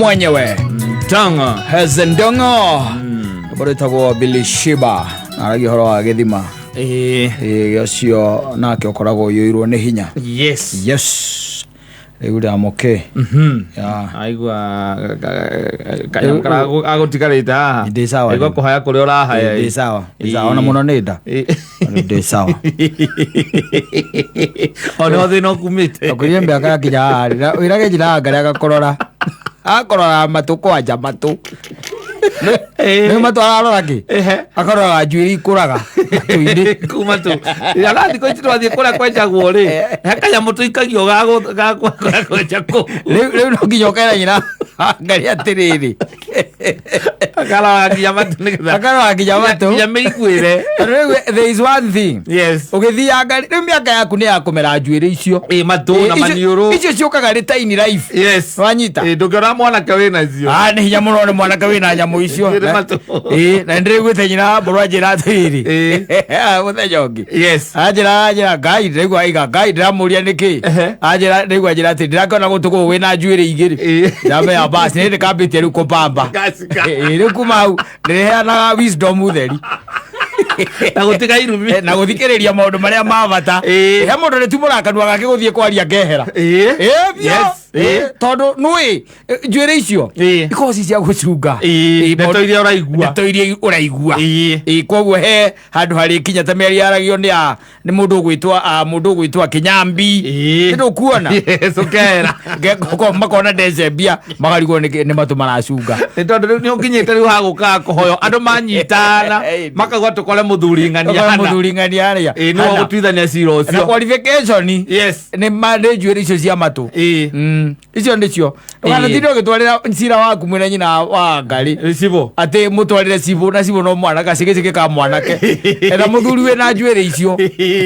Mwenyewe Tanga. Hezendongo rwĩmbo rwĩtagwo Bilishiba aragia ũhoro wa gĩthima. Ĩĩ, ũcio nake ũkoragwo ũiyũirwo nĩ hinya. Yes. Yes, rĩu ndamũkĩ. Ya. Aigua kanyamũ karĩa agũtigarĩte haha. Ndĩ sawa Aigua rĩu. kũhaya kũrĩa ũrahaya. Ndĩ sawa, ndĩ sawa ona mũno nĩ nda. Rĩu ndĩ sawa. Ona thĩna ũkumĩte. Akurie mĩaka yakinya haha rĩ, na wĩrage njĩra ngarĩ agakũrora akorora matũ kwanja matũ nĩ matũ ararora kĩ? Akaroraga njuĩrĩ ikũraga matũ-inĩ. Kuma tu ana thikũ ici twathiĩ kũrĩa kwenjagwo rĩ, he kanyamũ tũikagio ga kwenja kũu. Rĩu no nginya ũkera nyina ngarĩ atĩrĩrĩ, akarora nginya matũ nĩgetha akarora nginya matũ nginya mĩiguĩre. Tondũ rĩu there is one thing, ũgĩthianga rĩu mĩaka yaku nĩ ya kũmera njuĩrĩ icio. Ĩ, matũ na maniũrũ. Icio ciũkaga rĩ tiny life. Wanyita? Ĩ, ndũngĩona mwanake wĩnacio. Ah, nĩ hinya mũno nĩ mwanake wĩna nyamũ icio. Njuĩrĩ matũ. Ĩ, na nĩndĩraiguĩte nyina mbũrũ anjĩra atĩrĩrĩ mũthenya ũngĩ, anjĩra ngai ndĩraigua aiga ngai ndĩramũria nĩkĩ. Anjĩra ndĩraigua anjĩra atĩ ndĩrakĩona gũtũ gũkũ wĩna njuĩrĩ igĩrĩ. Ndamenya basi nĩ ndĩkambĩtie rĩu kũbamba. Gacika. Ĩ, rĩu kuma hau ndĩrĩheanaga wisdom theri. Na gũtiga irumi. Na gũthikĩrĩria maũndũ marĩa ma bata. He mũndũ rĩtumũra kanua gake gũthiĩ kwaria ngehera. Ĩ, biũ. Tondũ nũĩ njuĩrĩ icio ikoragwo ci cia gũcunga. Ndeto iria ũraigua. Ndeto iria ũraigua. Ĩ, koguo he handũ harĩkinya ta mĩario yaragio nĩ a nĩ mũndũ ũgwĩtwo a mũndũ ũgwĩtwo Kĩnyambi. Nĩ ndũkuona. Yes, ũkehera. Makona ndecembia makarigwo nĩ matũ maracunga. Nĩ tondũ rĩu nĩ ũkinyĩte rĩu hagũkaga kũhoyo andũ manyitana makauga tũkore mũthuri ng'ania Ũkore hana. mũthuri ng'ania harĩa. Ĩ, nĩwe Hana. ũgũtuithania cira Na ũcio. qualification nĩ nĩ njuĩrĩ icio cia matũ. Icio nĩcio ndũkanatinde ũgĩtwarĩra cira waku mwĩna nyina wa ngarĩ. Cibũ. Atĩ mũtwarĩre cibũ na cibũ no mwanake gacĩgĩcĩgĩ ka mwanake etha mũthuri wĩna njuĩrĩ icio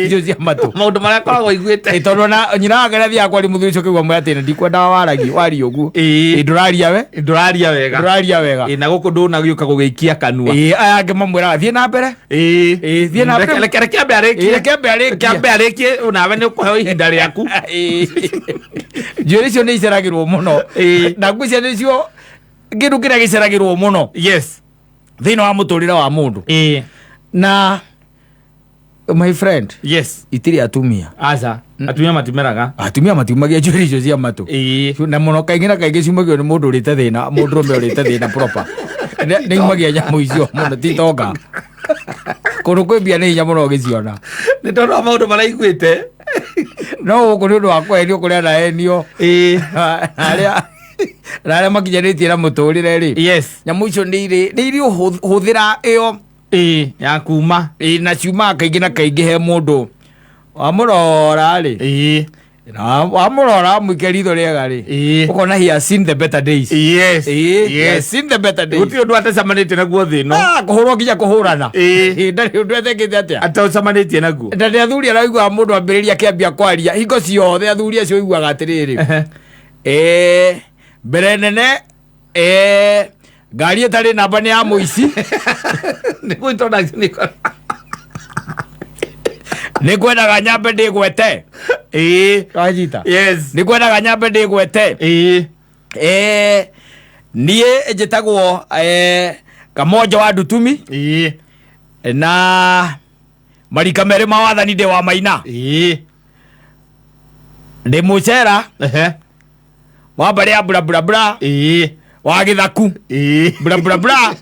icio cia matũ. Maũndũ marĩa akoragwo aiguĩte. Ĩ, tondũ ona nyina wa ngarĩ athiaga kwaria mũthuri ũcio kĩgua mwĩra atĩ ndikwendaga waragie warie ũguo. Ĩ, ndũraria we. Ndũraria wega. Ndũraria wega. Ĩ, na gũkũ ndũnagĩũka gũgĩikia kanua. Ĩ, aya angĩ mamwĩraga thiĩ na mbere. Ĩ, thiĩ na mbere. Reke ambe arĩkie. Ĩ, reke ambe arĩkie. Reke ambe arĩkie nawe nĩ ũkũheo ihinda rĩaku. Ĩ. Njuĩrĩ icio nĩ iceragĩrwo mũno. Na ngwĩciria nĩcio kĩndũ kĩrĩa gĩceragĩrwo mũno thĩinĩ wa mũtũrĩre wa mũndũ. Na my friend, itirĩ atumia. Aca, atumia matimeraga. Atumia matiumagia njuĩrĩ icio cia matũ. Na mũno kaingĩ na kaingĩ ciumagio nĩ mũndũ ũrĩte thĩna, mũndũrũme ũrĩte thĩna proper. Nĩ iumagia nyamũ icio mũno ti tonga kũndũ kwĩ mbia nĩ hinya mũno ũgĩciona. Nĩ tondũ wa maũndũ marĩa aiguĩte. No gũkũ nĩ ũndũ wa kũhenio kũrĩa anahenio na arĩa makinyanĩtie na mũtũrĩre rĩ, nyamũ icio nĩ irĩ hũthĩra ĩyo. Ya kuma. Ĩ, na ciumaga kaingĩ na kaingĩ he mũndũ wamũrora rĩ, na wamũrora wamũikia ritho rĩega rĩ, ũkona he has seen the better days. Ĩ, he has seen the better days. Gũtirĩ ũndũ atacemanĩtie naguo thĩ ĩno. Ah, kũhũrwo nginya kũhũrana. Ĩ, ndarĩ ũndũ etekĩte atĩa atacemanĩtie naguo. Na nĩ athuri araiguaga mũndũ ambĩrĩria akĩambia kwaria hingo ciothe athuri acio ũiguaga atĩrĩrĩ, mbere nene ngari ĩtarĩ namba nĩ ya mũici. Nĩguo introduction ĩkorwo. Nĩ ngwendaga nyambe ndĩgwete. Wanyita? Yes. Nĩ ngwendaga nyambe ndĩgwete. Niĩ njĩtagwo Kamonjo wa Ndutumi na marika merĩ ma wathani ndĩ wa Maina. Ndĩ mũcera wa mbarĩ ya bura bura bura wa gĩthaku bura bura bura.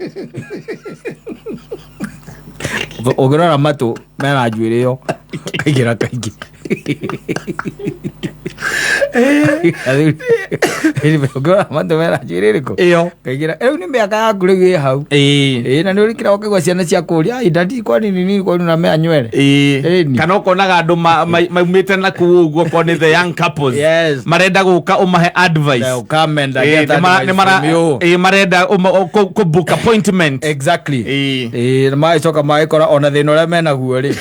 Ũngĩrora matũ mena njuĩrĩ ĩyo kaingĩ na kaingĩ ũngĩrora matũ mena njuĩrĩ ĩrĩkũ? Ĩyo. Kaingĩ rĩu nĩ mĩaka yaku rĩu ĩ hau. Ĩ, na nĩ ũrĩkĩra ũkaigua ciana cia kũria, "Ai, daddy, kwani ni nini kwani unamea nywele?" Ĩni. Kana ũkonaga andũ maumĩte na kũu ũguo okorwo nĩ the young couples marenda gũka ũmahe advice. They'll come and get advice from you. Marenda kũ book appointment. Ĩ, na magĩcoka magĩkora ona thĩna ũrĩa menaguo rĩ,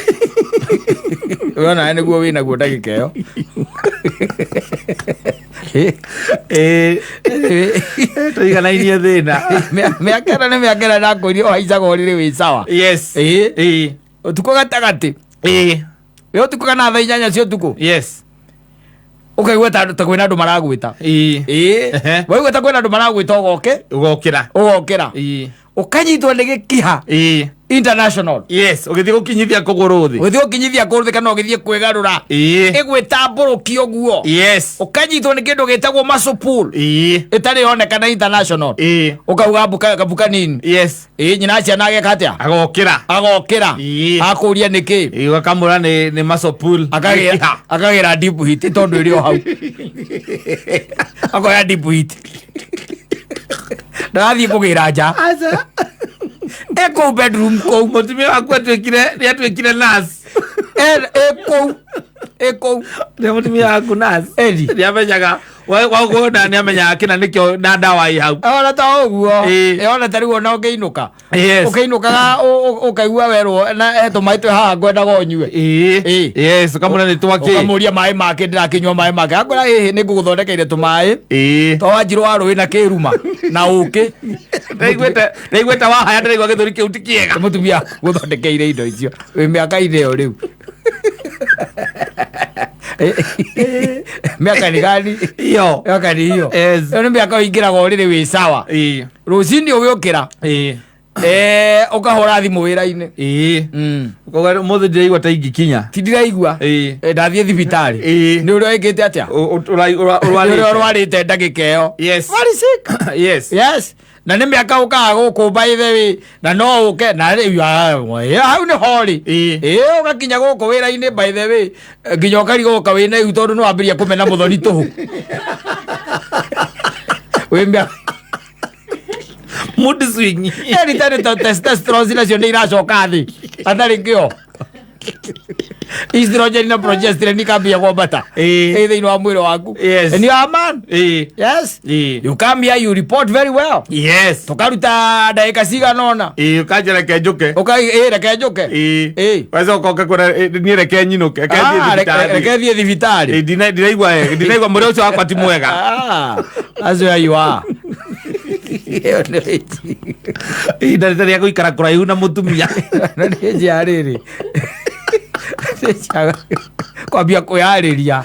we onawe nĩguo wĩnaguo ndagĩka ĩyo. Tũiganainie thĩna. Mĩaka ĩno nĩ mĩaka ĩrĩa ndakwĩrire ũhaicaga ũrĩrĩ wĩ sawa. Ũtukũ gatagatĩ, ĩ ũtukũ kana thaa 8 cia ũtukũ. Ũkaigua ta kwĩna andũ maragwĩta. Ĩĩ. Ĩĩ. Ehe. Waigua ta kwĩna andũ maragwĩta ũgoke. Ũgokĩra. Ũgokĩra. Ĩĩ. Ũkanyitwo nĩ gĩkiha. Ĩĩ. International. Yes, ũgĩthiĩ gũkinyithia kũgũrũ thĩ. Ũgĩthiĩ gũkinyithia kũrũ thĩ kana ũgĩthiĩ kwĩgarũra. Ĩĩ. Ĩgwĩtambũrũkia ũguo. Yes. Ũkanyitwo nĩ kĩndũ gĩtagwo muscle pull. Ĩĩ. Ĩtarĩ yonekana international. Ĩĩ. Ũkauga mbuka kabuka nini. Yes. Ĩĩ, nyina ciana ageka atĩa? Agokĩra. Agokĩra. Ĩĩ. Akũria nĩkĩ? Ĩĩ, ũgakamũra nĩ muscle pull. Akagĩra akagĩra deep heat tondũ ĩrĩ o hau. Akoya deep heat. Ndarathiĩ kũgĩra nja. Aca. Ĩ kũu bedroom kũu. Mũtumia waku atuĩkire nĩ atuĩkire nurse. Ĩ kũu. Ĩ kũu. Nĩ mũtumia waku nurse. Eri. Nĩ amenyaga wakuona nĩ amenyaga kĩna nĩkĩo na ndawa ĩ hau. Ona ta ũguo. Ĩĩ. Ĩ, ona ta rĩu ona ũngĩinũka. Yes. Ũkĩinũkaga ũkaigua werwo na he tũmaĩ twĩ haha ngwendaga ũnyue. Ĩĩ. Ĩĩ. Yes, ũkamũra nĩ twakĩ. Ũkamũria maĩ make, ndĩrakĩnyua maĩ make. Akwĩra ĩhĩ, nĩ ngũgũthondekeire tũmaĩ. Ĩĩ. To wanjirũ wa rũĩ na kĩruma na ũkĩ. Ndaiguĩte wahaya, ndĩraigua gĩthũri kĩu ti kĩega. Mũtumia gũthondekeire indo icio wĩ mĩaka-inĩ ĩyo rĩu. Mĩaka nĩ gani? Iyo. Mĩaka nĩ iyo. Yes. Ĩyo nĩ mĩaka ũingĩraga ũrĩrĩ wĩ sawa. Ĩĩ. Rũcinĩ ũgĩũkĩra. Ĩĩ. Ũkahũra thimũ wĩra-inĩ. Ĩĩ. Ũkauga ũmũthĩ ndĩraigua ta ingĩkinya. Ti ndĩraigua. Ĩĩ. Ndathiĩ thibitarĩ. Ĩĩ. Nĩ ũrĩa wĩkĩte atĩa? Nĩ ũrĩa ũrwarĩte ndagĩka ĩyo. Yes. Very sick. Yes. Yes. Na nĩ mĩaka ũkaga gũkũ by the way, na no ũke na rĩu hau nĩ horĩ. Ĩĩ. Ĩĩ, ũgakinya gũkũ wĩra-inĩ by the way, nginya ũkarigwo ũka wĩna ihu tondũ nĩ wambĩrĩria kũmena mũthoni tũhũ. Wĩ mĩaka Mood swing. Eri tene to testosterone nacio nĩ iracoka thĩ. Atarĩ kĩo. Estrogen na progesterone ikambia kwambata. Ĩĩ. Ĩ thĩinĩ wa mwĩrĩ waku. Yes. And you are a man. Ĩĩ. Yes. Ĩĩ. You come here, you report very well. Yes. Tukaruta ndagĩka cigana ũna. Ĩĩ, ũkanjĩra reke njũke. Ũka ĩ reke njũke. Ĩĩ. Ĩĩ. Wacoka ũkakwĩra niĩ reke nyinũke, reke thiĩ Ah, thibitarĩ. reke thiĩ thibitarĩ. Ĩĩ, ndinaigua wega, ndinaigua mũrĩo ũcio wakwa ti mwega. Ah, that's where you are. Ĩyo nĩ ĩji. Ihinda rĩtarĩ rĩa gũikara kũraihu na mũtumia. Na nĩ ĩji ya rĩrĩ. Nĩ ĩji ya kwambia kwĩyarĩria.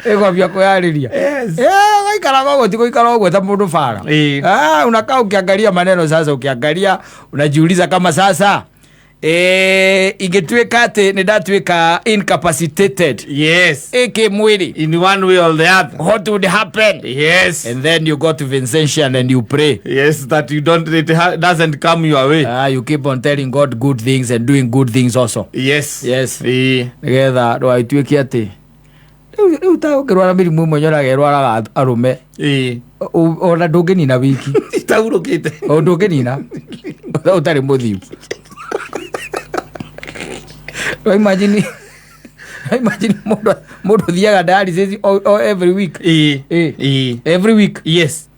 Ĩ kwambia kwĩyarĩria. Yes. Ũgaikara ũguo, ti gũikara ũguo ta mũndũ bara. Ĩĩ. Ah, unakaa ukiangalia maneno sasa, ukiangalia unajiuliza kama sasa ingĩtuĩka atĩ nĩ ndatuĩka incapacitated Yes. ĩkĩ mwĩrĩ, In one way or the other. what would happen? Yes. And then you go to Vincentian and you pray. Yes, that you don't, it doesn't come your way. Ah, you keep on telling God good things and doing good things also. Yes. Yes. Ĩĩ. Nĩgetha ndũgagĩtuĩke atĩ rĩu ta ũngĩrwara mĩrimũ ĩmwe nyonaga ĩrwaraga arũme. Ĩĩ. Ona ndũngĩnina wiki. Itahurũkĩte. O ndũngĩnina ũtarĩ mũthiu. Imagine mũndũ ũthiaga dialysis o every week. Ĩĩ. Ĩĩ. Ĩĩ. Every week. Yes.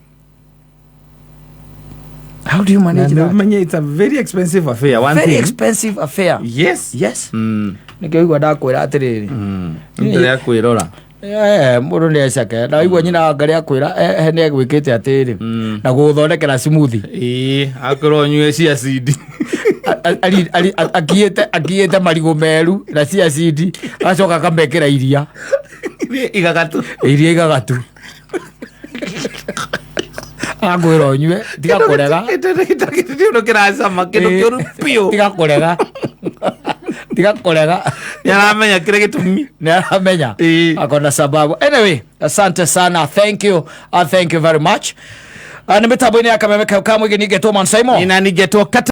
How do you manage Na that? ũmenye it's a very expensive affair. One Very thing. expensive affair. Yes. Yes. Nĩkĩo igua ndakwĩra atĩrĩrĩ. Ihinda rĩa kwĩrora. Mũndũ nĩ eceke na igua nyina wa ngarĩ akwĩra nĩ egwĩkĩte atĩrĩ na gũgũthondekera smoothie. Ĩĩ, akorwo ũnyue cia seed. Akiĩte marigũ meru na cia seed, agacoka akamekĩra iria. Igagatu. Iria igagatu. Akwĩra ũnyue, tiga kũrega. Kĩndũ kĩracama, kĩndũ kĩũru biũ. Tiga kũrega. Tiga kũrega. Nĩ aramenya kĩrĩa gĩtũmi. Nĩ aramenya. Ĩĩ. Akona sababu. Anyway, asante sana. Thank you. Thank you very much. Nĩ mĩtambo-inĩ ya kameme kau ka mũingĩ ningetwo Man Simon. Ina ningetwo kata.